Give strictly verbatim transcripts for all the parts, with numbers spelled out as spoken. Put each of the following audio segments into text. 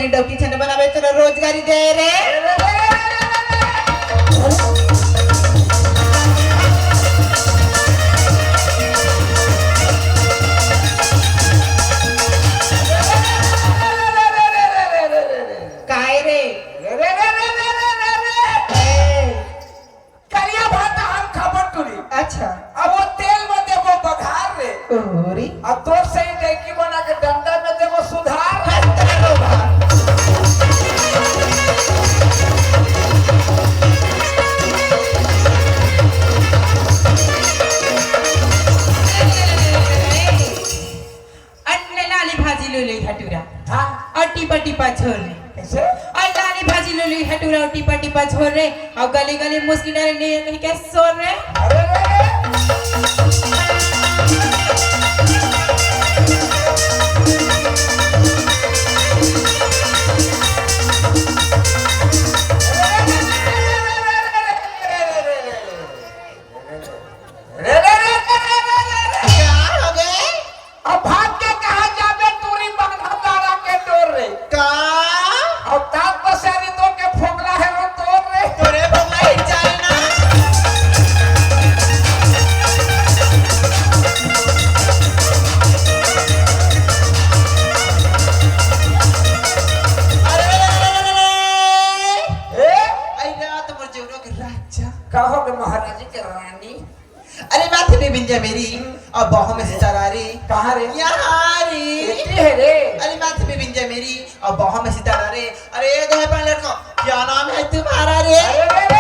डौकी छन बनावे, तोला रोजगारी दे रे। काय रे? ए, करिया भात हम खाबो टूरी। अच्छा। अब वो तेल में देबो बघार रे। ओरी। अब तो सही डैकी बना के डंडा में देबो सुधार। हस्त रे लोभा। अन्ने लाली भाजी ले ले हटूरा। हाँ। अउ टीपा टीपा झोर रे। कैसे? अउ लाली भाजी ले ले हटूरा अउ टीपा टीपा झोर रे। अउ गली गली मुस्की डाले नहीं कहीं के शोर रे। अरे रे रे। रे, रे, रे, रे, रे। क्या हो गए? अब भाग के कहाँ जाबे, टूरी बांधा तारा के डोर रे। का? अब तात पसेरी तो के फोकला है वो तोर रे। तोरे फोकला ही जाए ना। अरे, अरे, अरे, अरे, अरे। ए? अरे, रात भर जोरो के राजा। कहो के महाराजी के रानी। अरे माथे में बिंदिया मेरी और बाहों में सितारा रे। कहाँ रे? यहाँ रे। एती है रे। अरे माथे में बिंदिया मेरी और बाहों में सितारा रे। अरे ये दो है पहले को, क्या नाम है तुम्हारा रे? अरे रे रे।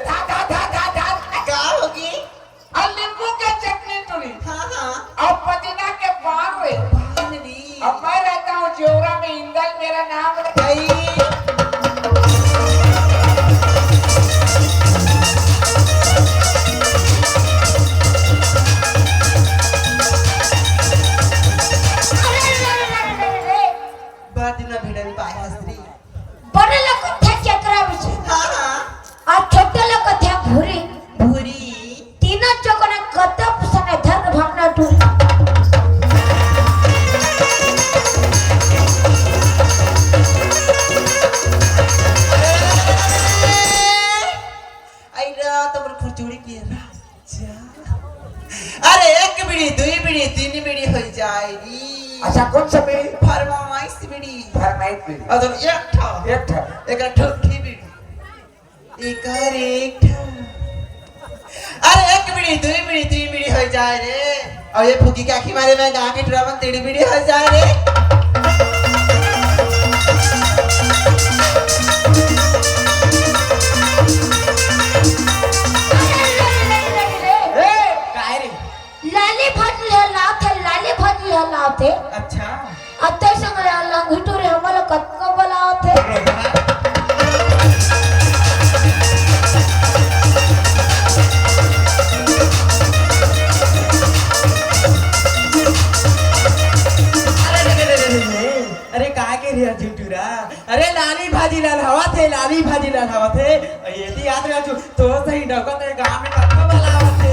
धा, धा, धा, धा, धा। का होगी? अउ नींबू के चटनी टूरी। हाँ, हाँ। अउ पुदीना के पान रे। पान रे। अब मैं रहता हूँ जेवरा में, इंदल मेरा नाम रे। भाई। बड़ दिन में भिड़न पाए हस रे। बड़े लोग थे केकरा बिचे। हाँ, हाँ। अउ छोटे लोग थे भूरी। भूरी। तीनों चोकने कतब सने धन भावना टूरी। अरे, तोर खुरचुड़ी के राजा। अरे, एक बीड़ी, दुई बीड़ी, तीन बीड़ी हो जाए री। अच्छा, कौन सा बीड़ी? फरमाइश बीड़ी। फरमाइश बीड़ी। अउ तो एक ठा। एक ठा। एक ठूठी बीड़ी। एक और एक ठा। अरे, एक बीड़ी, दुई बीड़ी, तीन बीड़ी हो जाए रे। अउ ये फुकी के आँखी मारे में गाँव के टुरा मन तीन बीड़ी हो जाए रे। ए, काय रे? लाली भाजी ह लावथे, लाली भाजी ह लावथे। अच्छा। अउ तोर संग ला लंगही टूरी हमला कतको बलावथे। अरे, अरे, अरे, अरे, अरे, अरे, का के रे झुटुरा? अरे लाली भाजी लाल हवा थे, लाली भाजी लाल हवा थे। ये ती याद रखजो, तो सही डौका ते गांव में कतको बलावत थे।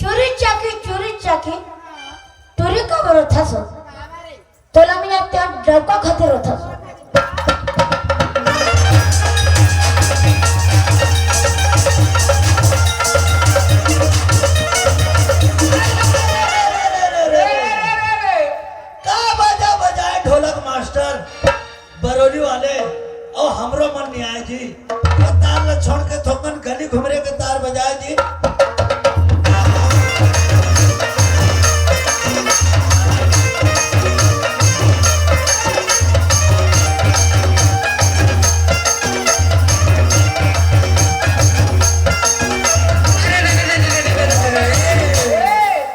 चुरी चाकी, चुरी चाकी, टूरी का बरो था सो। तोला मिया त्या डौका खातिर होथस। का बाजा बजाए ढोलक मास्टर, बरौली वाले, अउ हमरो मन नइ आए जी। वो तार ल छोड़ के थोकन गली घुमरे के तार बजाए जी।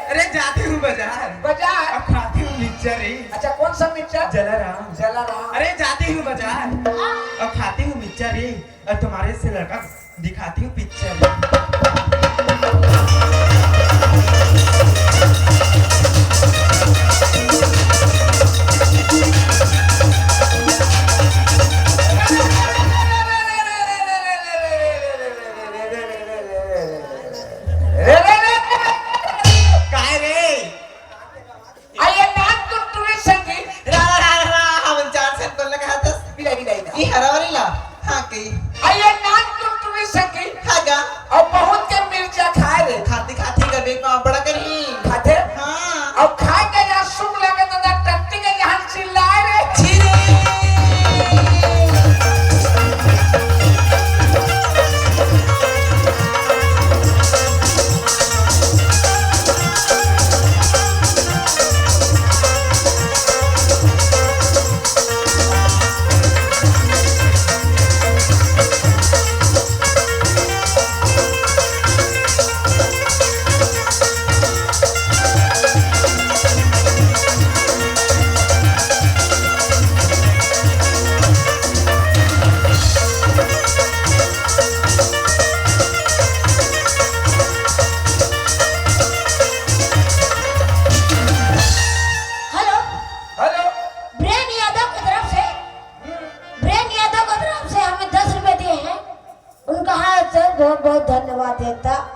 अरे जाती हूँ बाजार। बाजार? अब खाती हूँ मिक्सचर रे। अच्छा, कौन सा मिक्सचर? जलाराम। जलाराम। अरे जाती हूँ बाजार। हाँ। अब खाती हूँ मिक्सचर रे। और तुम्हारे से लड़का दिखाती हूँ पिक्चर। काय रे? आइए नाच टुनटुनी संगीत। रा, रा, रा, रा, हम चार से बोलने का था। बिलाई, बिलाई ना। ये हरा वाली ला। हाँ, कही। आइए नाच टुनटुनी संगीत। हाँ गा। और बहुत के मिर्चा खाए रे। खाती, खाती का देख पाँव पड़ा करही। खाते? हाँ। और खाए के जहाँ सुख लगे तो ना टट्टी के जहाँ चिल्लाए रे। छी रे। हेलो। हेलो। ब्रेन यादव की तरफ से, ब्रेन यादव की तरफ से हमें दस रुपए दिए हैं। उनका हाथ से बहुत बहुत धन्यवाद देता।